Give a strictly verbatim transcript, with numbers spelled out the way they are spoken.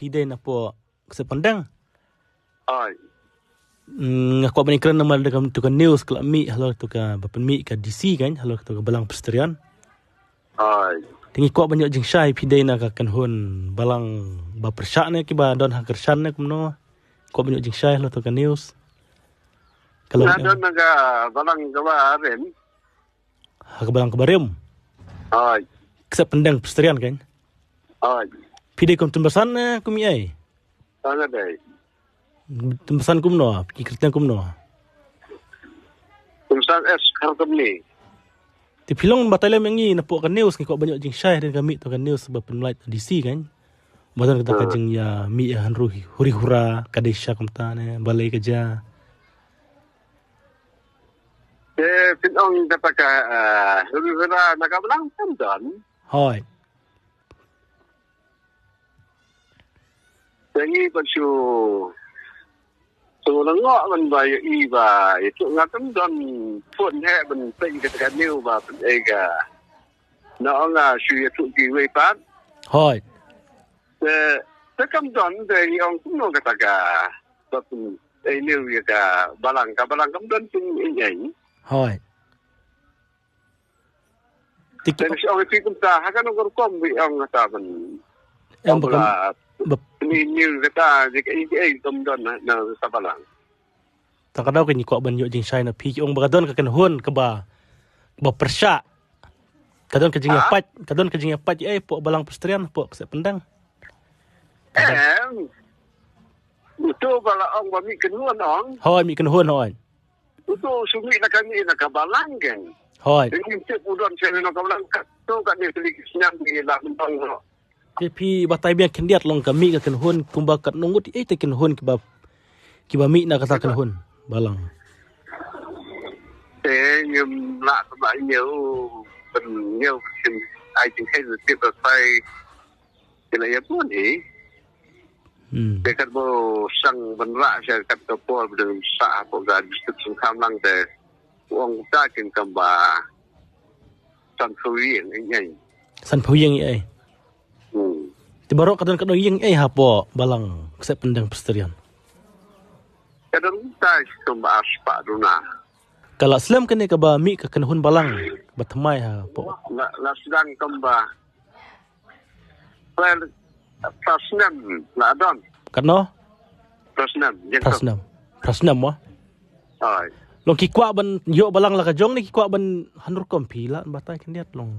Phi dei na pdeng kseh pyndeng. Ai. Mm, nga kwah ban ïakren namar da ka, tu ka news ka la mih halor tu ka ba pynmih ka D C kan, halor tu ka Balang Presbyterian. Ai. Te ngi kwah ban ïoh jingshai phi dei na ka kynhun balang ba pyrshah ne kiba don ha kyrshan ne kumno. Kwah ban ïoh jingshai halor tu ka news. Ka la don na ka balang kaba rim. Ha ka balang kaba rim. Ai. Kseh pyndeng Presbyterian kan. Ai. Phi dei kum tymbasan ne kum i ai. Tanga dei. Tymbasan kumno, ki kyrteng kumno. Tymbasan S Kharkamni. Te phi long batai lem ïa ngi na pdeng ka news ngi kwah ban ïoh jingshai hadien ka mih tu ka news ba pynmlait D C kan. Ba don kata ka jingïa mih ïa hynru huri hura ka dei sha kumta ne balei ka ja. Te phin ong kata ka, ah, huri hura na ka balang kan don. Hoi. Te ngi ban shu shu lyngngoh ban ba ïa i ba ïa tu nga kan don phone he ban pyn ka ka new ba pyn ei ka na ong nga shu ïa tu ki wei pat. Hoi. Te te kam don te ngi ong kumno kata ka ba pyn ei new ïa ka balang ka balang kam don pyn ei ei. Hoi. Tik. Te ngi ong ti kumta ha kan ong rukom wi ong ta ban. Em ba kam ba ni ni kata dik ei ei kam don na na sa balang. Ta ka daw ka ngi kwah ban ïoh jingshai na phi ki ong ba ka don ka kynhun kaba ba pyrshah. Ka don ka jingïapait, ka don ka jingïapait ei pdeng balang Presbyterian pdeng kseh pyndeng. Em. Uto ba la ong ba mih kynhun ong. Hoi mih kynhun hoi. Uto shu mih na ka mih na ka balang kan. Hoi. Te ngim tip u don sha na ka balang ka to ka ne kli ki snem ni la mentong no. Te phi batai biang khyndiat long ka mih ka kynhun kumba kat nongut ei te kynhun kiba kiba mih na kata kynhun balang. Te ngim la ka ba ñiew ban ñiew kin ai jingkheiñ tip ba sai. Kila ïa bun hi. Hmm. Te kat ba sang ban rah sha kat ka por ba dang sah hapoh ka district Sungkham lang te u ong ta kin kam ba san phew ïing ïing. San phew ïing ïing. Hmm. Te baroh ka don ka dong ïing ïing hapoh balang kseh pyndeng Presbyterian. Ka don ta kam ba ar spah duna. Ka la slem kane kaba mih ka kynhun balang ba thymmai hapoh. La la sdang kam ba Well, phra snem la don. Katno? Phra snem. Phra snem. Phra snem mo? Ai. Long ki kwah ban ïoh balang la ka jong ne ki kwah ban hynrei rukom phi la batai khyndiat long.